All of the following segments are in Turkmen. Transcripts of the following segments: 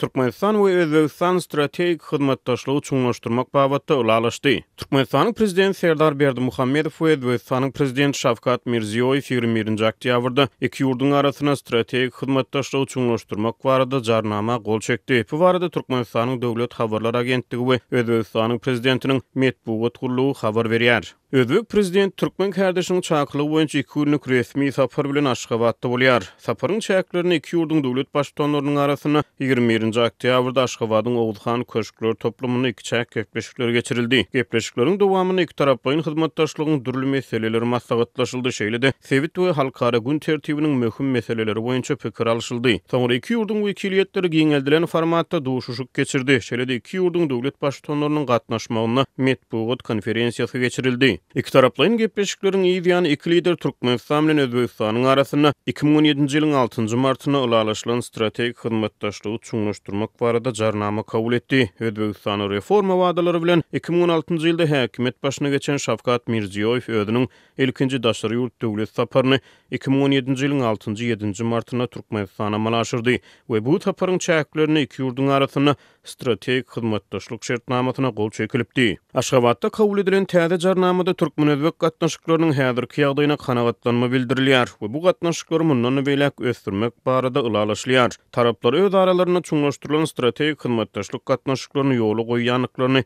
Türkmenistan we Özbegistan strategik hyzmatdaşlygy çuňlaşdyrmak babatda ylalaşdy. Türkmenistanyň Prezidenti Serdar Berdimuhamedow we Özbegistanyň Prezidenti Şawkat Mirziýoýew 21-nji oktýabrda iki ýurduň arasynda strategik hyzmatdaşlygy çuňlaşdyrmak barada Jarnama gol çekdi. Bu barada Türkmenistanyň Döwlet habarlar agentligi we Özbegistanyň Prezidentiniň metbugat gullugy habar berýär. Özbek prezidenti türkmen kärdeşiniň çakylygy boýunça iki günlük resmi sapar bilen Aşgabatda bolýar. Saparyň çäklerinde iki ýurduň döwlet Baştutanlarynyň arasynda 21-nji oktýabrda Aşgabadyň Oguzhan köşkler toplumynda ikiçäk gepleşikler geçirildi. Gepleşikleriň dowamynda ikitaraplaýyn hyzmatdaşlygyň dürli meseleleri maslahatlaşyldy, şeýle-de sebit we halkara gün tertibiniň möhüm meseleleri boýunça pikir alşyldy. Soňra iki ýurduň wekiliýetleri giňeldilen formatda duşuşyk geçirdi, şeýle-de iki ýurduň döwlet Baştutanlarynyň gatnaşmagynda metbugat konferensiýasy geçirildi. Ikitaraplaýyn gepleşikleriň yz ýany iki lider Türkmenistan bilen Özbegistanyň arasynda 2017-nji ýylyň altynjy martynda ylalaşylan strategik hyzmatdaşlygy çuňlaşdyrmak barada Jarnama kabul etdi. Özbegistanda reforma wadalary bilen 2016-njy ýylda häkimiýet başyna geçen Şawkat Mirziýoýew özüniň ilkinji daşary ýurt döwlet saparyny 2017-nji ýylyň altynjy-ýedinji martynda Türkmenistana amala aşyrdy we bu saparyň çäklerinde iki ýurduň arasynda strategik hyzmatdaşlyk şertnamasyna gol çekilipdi. Aşgabatda kabul edilen täze Jarnamada türkmen-özbek gatnaşyklarynyň häzirki ýagdaýyna kanagatlanma bildirilýär we bu gatnaşyklary mundan beýläk ösdürmek barada ylalaşylýar. Taraplar öz aralarynda çuňlaşdyrylan strategik hyzmatdaşlyk gatnaşyklaryny ýola goýýandyklaryny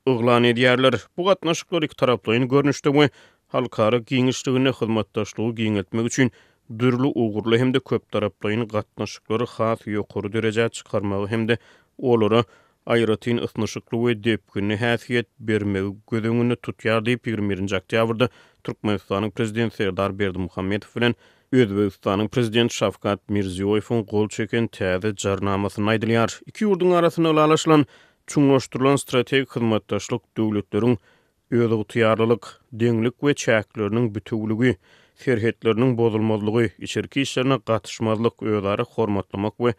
yglan edýärler. Bu gatnaşyklar ikitaraplaýyn görnüşde we halkara giňişliginde hyzmatdaşlygy giňeltmek üçin dürli ugurly hem-de köptaraplaýyn gatnaşyklary has ýokary derejä çykarmagy hem-de olara aýratyn ysnyşykly we depginli häsiýet bermegi göz öňünde tutýar diýip, 21-nji oktýabrda Türkmenistanyň Prezidenti Serdar Berdimuhamedow bilen Özbegistanyň Prezidenti Şawkat Mirziýoýewiň gol çeken täze Jarnamasynda aýdylýar. Iki ýurduň arasynda ylalaşylan çuňlaşdyrylan strategik hyzmatdaşlyk döwletleriň özygtyýarlylyk, deňlik we çäkleriniň bitewüligi, serhetleriniň bozulmazlygy, içerki işlerine gatyşmazlyk, özara hormatlamak we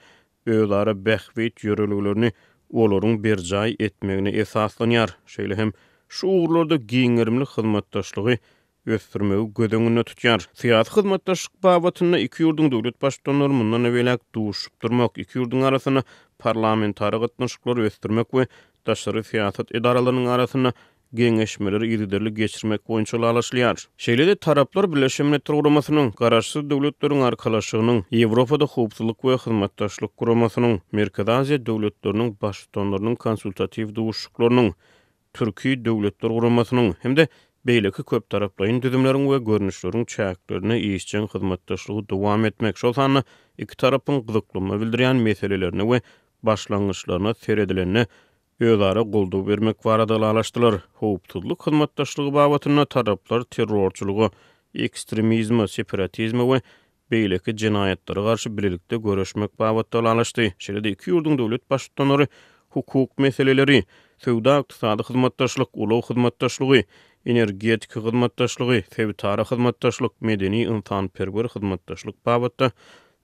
özara bähbit ýörelgelerini olaryň berjaý etmegine esaslanýar, şeýle hem şu ugurlarda giň gerimli hyzmatdaşlygy ösdürmegi göz öňünde tutýar. Syýasy hyzmatdaşlyk babatynda iki ýurduň döwlet Baştutanlary mundan beýläk duşuşyp durmak, iki ýurduň arasynda parlamentara gatnaşyklary ösdürmek we daşary syýasat edaralarynyň arasynda geňeşmeleri yzygiderli geçirmek boýunça ylalaşylýar. Şeýle-de taraplar Birleşen Milletler Guramasynyň, Garaşsyz Döwletleriň Arkalaşygynyň, Ýewropada Howpsuzlyk we Hyzmatdaşlyk Guramasynyň, Merkezi Aziýa döwletleriniň Baştutanlarynyň konsultatiw duşuşyklarynyň, Türki Döwletler Guramasynyň hem-de beýleki köptaraplaýyn düzümleriň we görnüşleriň çäklerinde işjeň hyzmatdaşlygy dowam etmek, şol sanda iki tarapyň gyzyklanma bildirýän meselelerine we başlangyçlaryna seredilende özara goldaw bermek barada ylalaşdylar. Howpsuzlyk hyzmatdaşlygy babatynda taraplar terrorçylyga, ekstremizme, separatizme we beýleki jenaýatlara garşy bilelikde göreşmek babatda ylalaşdy. Şeýle-de iki ýurduň döwlet Baştutanlary hukuk meseleleri, söwda-ykdysady hyzmatdaşlyk, ulag hyzmatdaşlygy, energetika hyzmatdaşlygy, sebitara hyzmatdaşlyk, medeni-ynsanperwer hyzmatdaşlyk babatda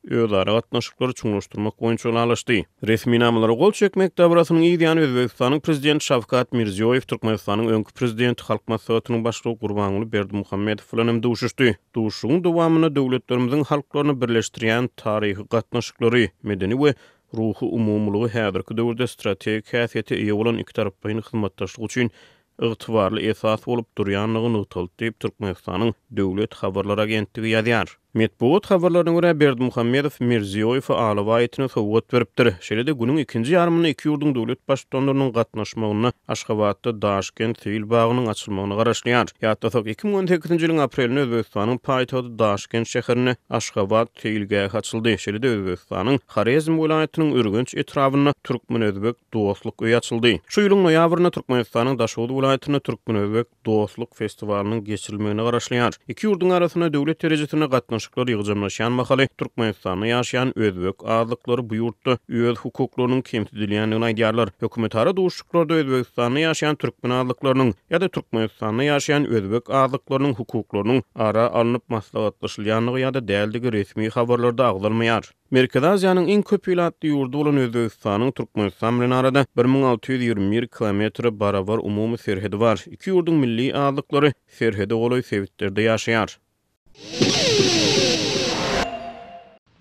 özara gatnaşyklary çuňlaşdyrmak boýunça ylalaşdy. Resminamalara gol çekmek dabarasynyň yz ýany Özbegistanyň Prezidenti Şawkat Mirziýoýew Türkmenistanyň öňki Prezidenti, Halk Maslahatynyň Başlygy Gurbanguly Berdimuhamedow bilen hem duşuşdy. Duşuşygyň dowamynda döwletlerimiziň halklaryny birleşdirýän taryhy gatnaşyklary, medeni we ruhy umumylygy häzirki döwürde strategik häsiýete eýe bolan ikitaraplaýyn hyzmatdaşlyk üçin ygtybarly esas bolup durýandygy nygtaldy diýip, Türkmenistanyň Döwlet habarlar agentligi ýazýar. Metbugat habarlaryna görä, Berdimuhamedow Mirziýoýewe alabaý itini sowgat beripdir. Şeýle-de, günüň ikinji ýarymynda iki ýurduň döwlet Baştutanlarynyň gatnaşmagynda Aşgabatda Daşkent seýil bagynyň açylmagyna garaşylýar. Ýatlasak, 2018-nji ýylyň aprelinde Özbegistanyň paýtagty Daşkent şäherinde Aşgabat seýilgähi açyldy. Şeýle-de, Özbegistanyň Horezm welaýatynyň Ürgenç etrabynda türkmen-özbek Dostluk öýi açyldy. Şu ýylyň noýabrynda Türkmenistanyň Daşoguz welaýatynda türkmen-özbek dostluk festiwalynyň geçirilmegine garaşylýar. Iki ýurduň arasynda döwlet derejesinde gatnaşyklar ýygjamlaşýan mahaly Türkmenistanda ýaşaýan özbek azlyklary bu ýurtda öz hukuklarynyň kemsidilýändigini aýdýarlar. Hökümetara duşuşyklarda Özbegistanda ýaşaýan türkmen azlyklarynyň ýa-da Türkmenistanda ýaşaýan özbek azlyklarynyň hukuklarynyň ara alnyp maslahatlaşylýandygy ýa-da däldigi resmi habarlarda agzalmaýar. Merkezi Aziýanyň iň köp ilatly ýurdy bolan Özbegistanyň Türkmenistan bilen arada 1621 kilometre barabar umumy serhedi bar. Iki ýurduň milli azlyklary serhede golaý sebitlerde ýaşaýar.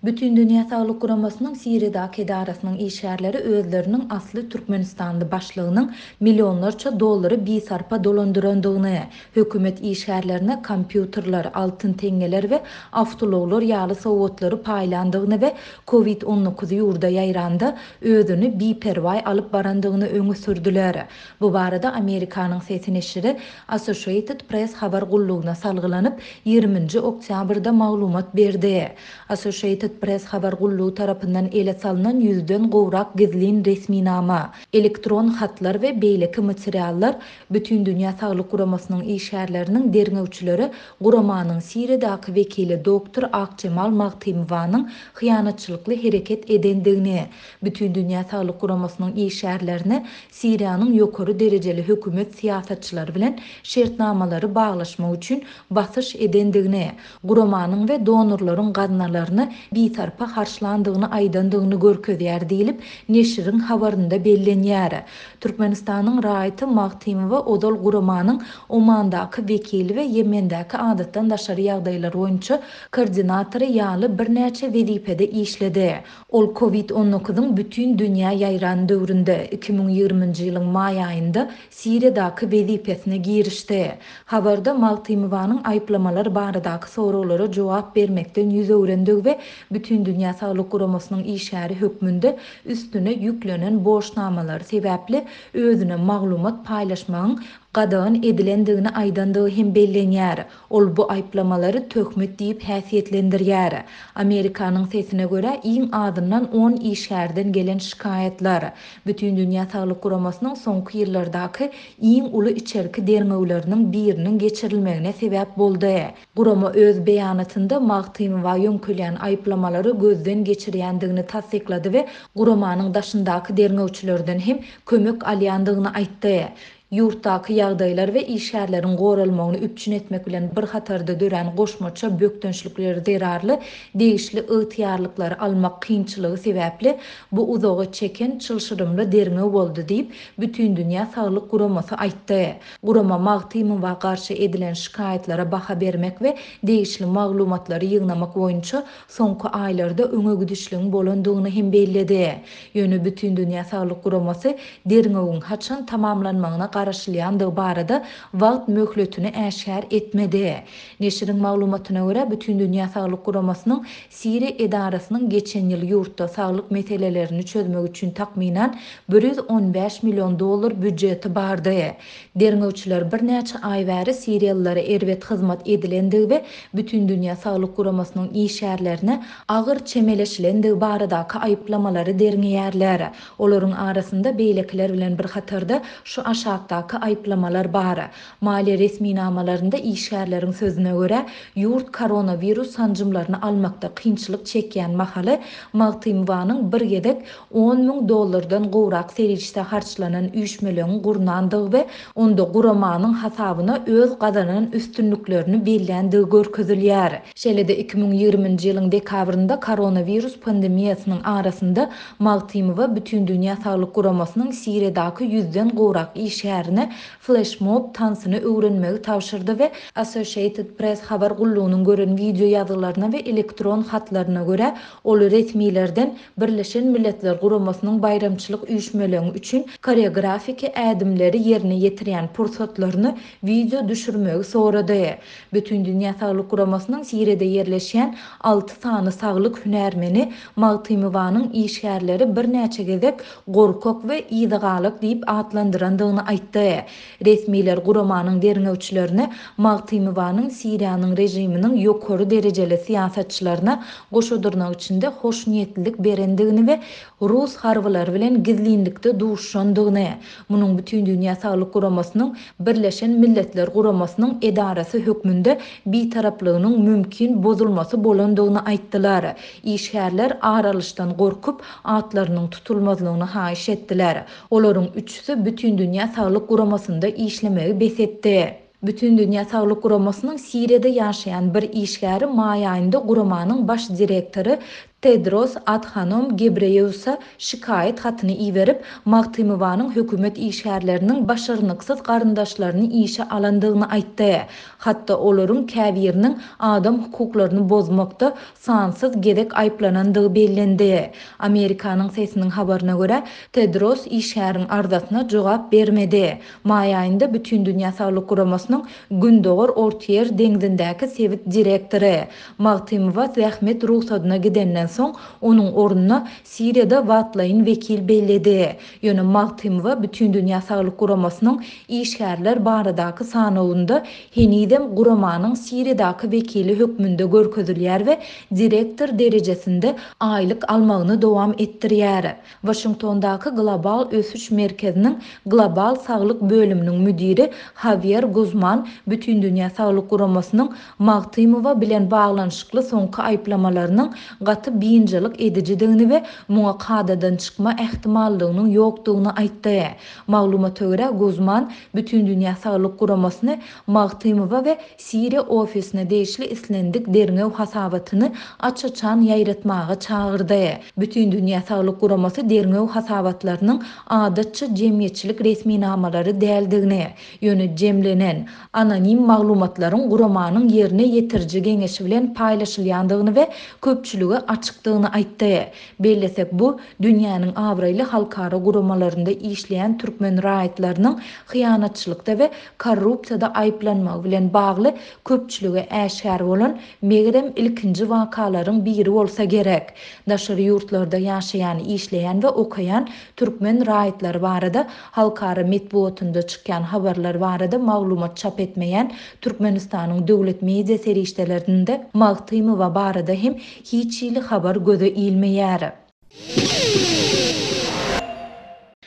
Bütindünýä Saglyk Guramasynyň Siriýadaky edarasynyň işgärleri özleriniň asly türkmenistanly başlygynyň millionlarça dollary bisarpa dolandyrandygyny, hökümet işgärlerine kompýuterler, altyn teňňeler we awtoulaglar ýaly sowgatlary paýlandygyny we Covid 19 ýurda ýaýranda özüni biperwaý alyp barandygyny öňe sürdüler. Bu barada Amerikanyň Sesi neşiri Associated Press habar gullugyna salgylanyp, ýigriminji oktýabrda maglumat berdi. Associated Press habar gullugy tarapyndan ele salnan ýüzden gowrak gizlin resminama, elektron hatlar we beýleki materiallar Bütindünýä Saglyk Guramasynyň işgärleriniň derňewçilere guramanyň Siriýadaky wekili doktor Akjemal Magtymowanyň hyýanatçylykly hereket edendigini, Bütindünýä Saglyk Guramasynyň işgärlerine Siriýanyň ýokary derejeli hökümet syýasatçylary bilen şertnamalary baglaşmak üçin basyş edendigini, guramanyň we donorlaryň gaznalaryny bisarpa harçlandygyny aýdandygyny görkezýär diýlip, neşiriň habarynda bellenýär. Türkmenistanyň raýaty Magtymowa ozal guramanyň Omandaky wekili we Ýemendäki adatdan daşary ýagdaýlar boýunça koordinatory ýaly birnäçe wezipede işledi. Ol Covid 19-yň bütin dünýä ýaýran döwründe, 2020-nji ýylyň maý aýynda Siriýadaky wezipesine girişdi. Habarda Magtymowanyň aýyplamalar baradaky soraglara jogap bermekden ýüz öwrendigi we Bütindünýä Saglyk Guramasynyň işgäri hökmünde üstüne ýüklenen borçnamalary sebäpli özüne maglumat paýlaşmagyň gadagan edilendigini aýdandygy hem bellenýär. Ol bu aýyplamalary töhmet diýip häsiýetlendirýär. Amerikanyň sesine görä, iň azyndan on işgärden gelen şikaýatlar, Bütindünýä Saglyk Guramasynyň soňky ýyllardaky iň uly içerki derňewleriniň biriniň geçirilmegine sebäp boldy. Gurama öz beýanatynda Magtymowa ýöňkelýän aýyplamalary gözden geçirýändigini tassyklady we guramanyň daşyndaky derňewçilerden hem kömek alýandygyny aýtdy. Ýurtdaky ýagdaýlar we işgärleriň goralmagyny üpjün etmek bilen bir hatarda dörän goşmaça bökdençlikler zerarly degişli ygtyýarlyklary almak kynçylygy sebäpli bu uzaga çeken çylşyrymly derňew boldy diýip, Bütindünýä saglyk guramasy aýtdy. Gurama Magtymowa garşy edilen şikaýatlara baha bermek we degişli maglumatlary ýygnamak boýunça soňky aýlarda öňe gidişligiň bolandygyny hem belledi. Ýöne Bütindünýä saglyk guramasy derňewiň haçan tamamlanmagyna garaşylýandygy barada wagt möhletini äşgär etmedi. Neşiriň maglumatyna görä, Bütindünýä saglyk guramasynyň Siriýa edarasynyň geçen ýyl ýurtda saglyk meselelerini çözmek üçin takmynan 115 million dollar býujeti bardy. Derňewçiler birnäçe aý bäri siriýalylara erbet hyzmat edilendigi we Bütindünýä saglyk guramasynyň işgärlerine agyr çemeleşilendigi baradaky aýyplamalary derňeýärler. Olaryň arasynda beýlekiler bilen bir hatarda şu aşakdaky aýyplamalar bar. Maliýe resminamalarynda işgärleriň sözüne görä, ýurt koronawirus sanjymlaryny almakda kynçylyk çekýän mahaly Magtymowanyň bir gezek on müň dollardan gowrak serişde harçlanan üýşmeleňi gurnandygy we onda guramanyň hasabyna öz gazanan üstünliklerini belländigi görkezilýär. Şeýle-de 2020-nji ýylyň dekabrynda koronawirus pandemiýasynyň arasynda Magtymowa Bütindünýä Saglyk Guramasynyň Siriýadaky ýüzden gowrak işgärine fleşmob tansyny öwrenmegi tabşyrdy we Associated Press habar gullugynyň gören wideo ýazgylaryna we elektron hatlaryna görä, ol resmilerden Birleşen Milletler Guramasynyň baýramçylyk üýşmeleňi üçin koreografiki ädimleri ýerine ýetirýän pursatlaryny wideo düşürmegi sorady. Bütindünýä Saglyk Guramasynyň Siriýada ýerleşýän alty sany saglyk hünärmeni Magtymowanyň işgärleri birnäçe gezek gorkak we yzagalak diýip atlandyrandygyny aýtdy. Resmiler guramanyň derňewçilerine Magtymowanyň Siriýanyň režiminiň ýokary derejeli syýasatçylaryna goşa dyrnak içinde hoşniýetlilik berendigini we rus harbylary bilen gizlinlikde duşuşandygyny, munuň Bütindünýä Saglyk Guramasynyň Birleşen Milletler Guramasynyň edarasy hökmünde bitaraplygynyň mümkin bozulmasy bolandygyny aýtdylar. Işgärler ar alyşdan gorkup, atlarynyň tutulmazlygyny haýyş etdiler. Olaryň üçüsi Bütindünýä Saglyk Guramasynda işlemegi bes etdi. Bütindünýä Saglyk Guramasynyň Siriýada ýaşaýan bir işgäri maý aýynda guramanyň baş direktory. Tedros Adhanom Gebreýeusa şikaýat hatyny iberip, Magtymowanyň hökümet işgärleriniň başarnyksyz garyndaşlaryny işe alandygyny aýtdy. Hatda olaryň käbiriniň adam hukuklaryny bozmakda sansyz gezek aýyplanandygy bellendi. Amerikanyň Sesiniň habaryna görä, Tedros işgäriň arzasyna jogap bermedi. Maý aýynda Bütindünýä Saglyk Guramasynyň Gündogar Ortaýer deňzindäki sebit direktory Magtymowa zähmet rugsadyna gidenden soň, onuň ornuna Siriýada wagtlaýyn wekil belledi. Ýöne Magtymowa Bütindünýä Saglyk Guramasynyň işgärler baradaky sanawynda henizem guramanyň Siriýadaky wekili hökmünde görkezilýär we direktor derejesinde aýlyk almagyny dowam etdirýär. Waşingtondaky Global ösüş merkeziniň Global saglyk bölüminiň müdiri Hawýer Guzman Bütindünýä saglyk guramasynyň Magtymowa bilen baglanyşykly soňky aýyplamalarynyň gaty biynjalyk edijidigini we muňa kadadan çykma ähtimallygynyň ýokdugyny aýtdy. Maglumata görä, Guzman Bütindünýä saglyk guramasyny Magtymowa we Siriýa ofisine degişli islendik derňew hasabatyny aç-açan ýaýratmaga çagyrdy. Bütindünýä saglyk guramasy derňew hasabatlarynyň adatça jemgyýetçilik resminamalary däldigini, ýöne jemlenen, anonim maglumatlaryň guramanyň ýerine ýetiriji geňeşi bilen paýlaşylýandygyny we köpçülige açykdygyny aýtdy. Bellesek, bu, dünýäniň abraýly halkara guramalarynda işleýän türkmen raýatlarynyň hyýanatçylykda we korrupsiýada aýyplanmagy bilen bagly köpçülige äşgär bolan, megerem, ilkinji wakalaryň biri bolsa gerek. Daşary ýurtlarda ýaşaýan, işleýän we okaýan türkmen raýatlary barada halkara metbugatynda çykýan habarlar barada maglumat çap etmeýän Türkmenistanyň döwlet media serişdelerinde Magtymowa barada hem hiç hili habar göze ilmeýär.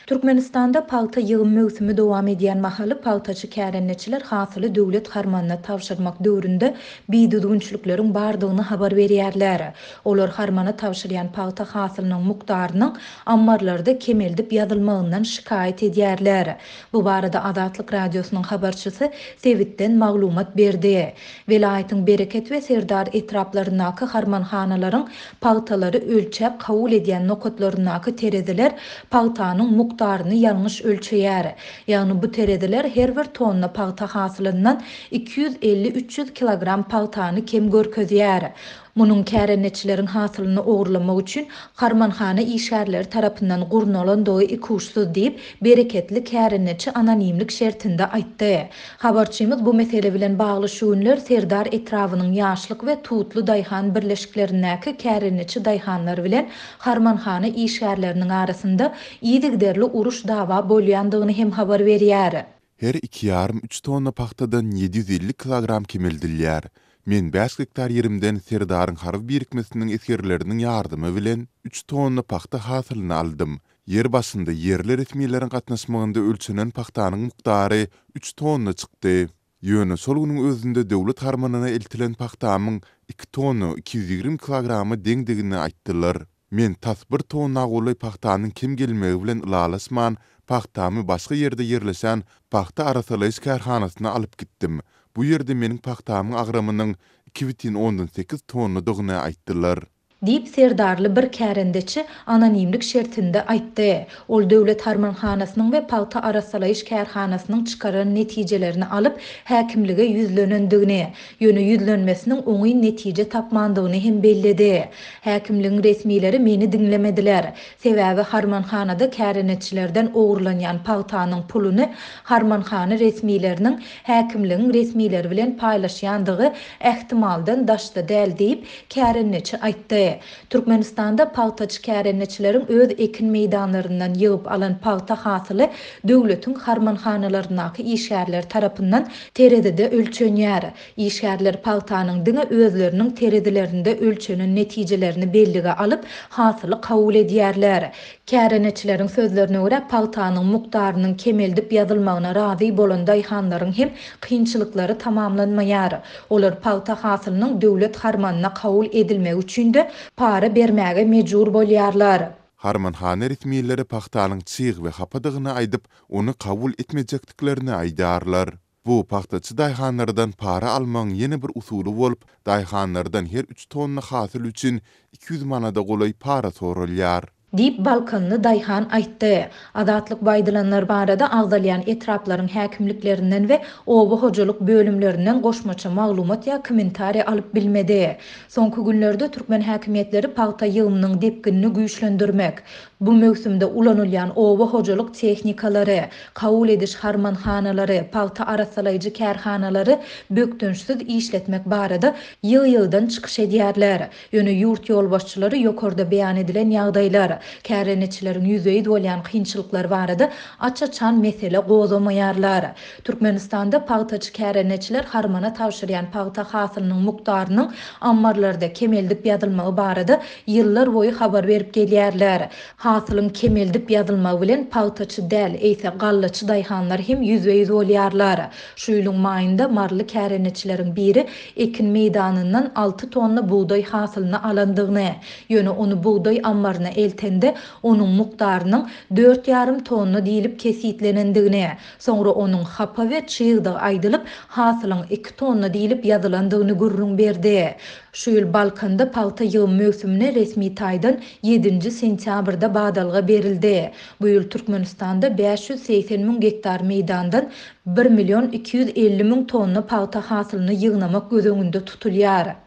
Türkmenistanda pagta ýygym möwsümi dowam edýän mahaly pagtaçy kärendeçiler hasyly döwlet harmanyna tabşyrmak döwründe bidüzgünçilikleriň bardygyny habar berýärler. Olar harmana tabşyrýan pagta hasylynyň mukdarynyň ammarlarda kemeldip ýazylmagyndan şikaýat edýärler. Bu barada Azatlyk Radiosynyň habarçysy sebitden maglumat berdi. Welaýatyň Bereket we Serdar etraplaryndaky harmanhanalaryň pagtalary ölçäp kabul edýän nokatlaryndaky tereziler pagtanyň mukdaryny ýalňyş ölçeýär. Ýagny bu tereziler her bir tonna pagta hasylyndan 250-300 kilogram pagtany kem görkezýär. Munuň kärendeçileriň hasylyny ogurlamak üçin harmanhana işgärleri tarapyndan gurnalandygy ikuçsuz diýip, bereketli kärendeçi anonimlik şertinde aýtdy. Habarçymyz bu mesele bilen bagly şu günler Serdar etrabynyň Ýaşlyk we Tutly daýhan birleşiklerindäki kärendeçi daýhanlar bilen harmanhana işgärleriniň arasynda yzygiderli uruş-dawa bolýandygyny hem habar berýär. Her iki ýarym-üç tonna pagtadan 750 kilogram kemeldilýär. Men bäş gektar ýerimden Serdaryň harby birikmesiniň esgerleriniň ýardamy bilen üç tonna pagta hasylyny aldym. Ýer başynda ýerli resmileriň gatnaşmagynda ölçenen pagtanyň mukdary üç tonna çykdy. Ýöne şol günüň özünde döwlet harmanyna eltilen pagtamyň iki tonna 220 kilograma deňdigini aýtdylar. Men tas bir tonna golaý pagtanyň kem gelmegi bilen ylalaşman, pagtamy başga ýerde ýerleşen pagta arassalaýyş kärhanasyna alyp gitdim. Bu ýerde meniň pagtamyň agramynyň 2,8 tonnadygyny aýtdylar. Diýip, serdarly bir kärendeçi anonimlik şertinde aýtdy. Ol döwlet harmanhanasynyň we pagta arassalaýyş kärhanasynyň çykaran netijelerini alyp, häkimlige ýüzlenendigini, Ýöne ýüzlenmesiniň oňyn netije tapmandygyny hem belledi. Häkimligiň resmileri meni diňlemediler. Sebäbi harmanhanada kärendeçilerden ogurlanýan pagtanyň puluny harmanhana resmileriniň häkimligiň resmileri bilen paýlaşýandygy ähtimaldan daşda däl diýip, kärendeçi aýtdy. Türkmenistanda pagtaçy kärendeçileriň öz ekin meýdanlaryndan ýygyp alan pagta hasyly döwletiň harmanhanalaryndaky işgärler tarapyndan terezide ölçenýär. Işgärler pagtanyň diňe özleriniň terezilerinde ölçenen netijelerini bellige alyp, hasyly kabul edýärler. Kärendeçileriň sözlerine görä, pagtanyň mukdarynyň kemeldip ýazylmagyna razy bolan daýhanlaryň hem kynçylyklary tamamlanmaýar. Olar pagta hasylynyň döwlet harmanyna kabul edilmegi üçin-de para bermäge mejbur bolýarlar. Harmanhana resmileri pagtanyň çyg we hapadygyny aýdyp, ony kabul etmejekdiklerini aýdýarlar. Bu pagtaçy daýhanlardan para almagyň ýene bir usuly bolup, daýhanlardan her üç tonna hasyl üçin 200 manada golaý para soralýar. Diýip, balkanly daýhan aýtdy. Azatlyk bu aýdylanlar barada agzalýan etraplaryň häkimliklerinden we oba hojalyk bölümlerinden goşmaça maglumat ýa kommentariý alyp bilmedi. Soňky günlerde türkmen häkimiýetleri pagta ýygymynyň depginini güýçlendirmek, bu möwsümde ulanylýan oba hojalyk tehnikalary, kabul ediş harmanhanalary, pagta arassalaýjy kärhanalary bökdençsiz işletmek barada ýygy-ýygydan çykyş edýärler. Ýöne ýurt ýolbaşçylary ýokarda beýan edilen ýagdaýlar, kärendeçileriň ýüzbe-ýüz bolýan kynçylyklary barada aç-açan mesele gozgamaýarlar. Türkmenistanda pagtaçy kärendeçiler harmana tabşyrýan pagta hasylynyň mukdarynyň ammarlarda kemeldip ýazylmagy barada ýyllar boýy habar berip gelýärler. Hasylyň kemeldip ýazylmagy bilen pagtaçy däl, eýse gallaçy daýhanlar hem ýüzbe-ýüz bolýarlar. Şu ýylyň maýynda maryly kärendeçileriň biri ekin meýdanyndan alty tonna bugdaý hasylyny alandygyny, ýöne ony bugdaý ammaryna eltende, onuň mukdarynyň dört ýarym tonna diýlip kesgitlenendigini, soňra onuň hapa we çygdygy aýdylyp, hasylyň iki tonna diýlip ýazylandygyny gürrüň berdi. Şu ýyl Balkanda pagta ýygym möwsümine resmi taýdan ýedinji sentýabrda badalga berildi. Bu ýyl Türkmenistanda 580 müň gektar meýdandan bir million 250 müň tonna pagta hasylyny ýygnamak göz öňünde tutulýar.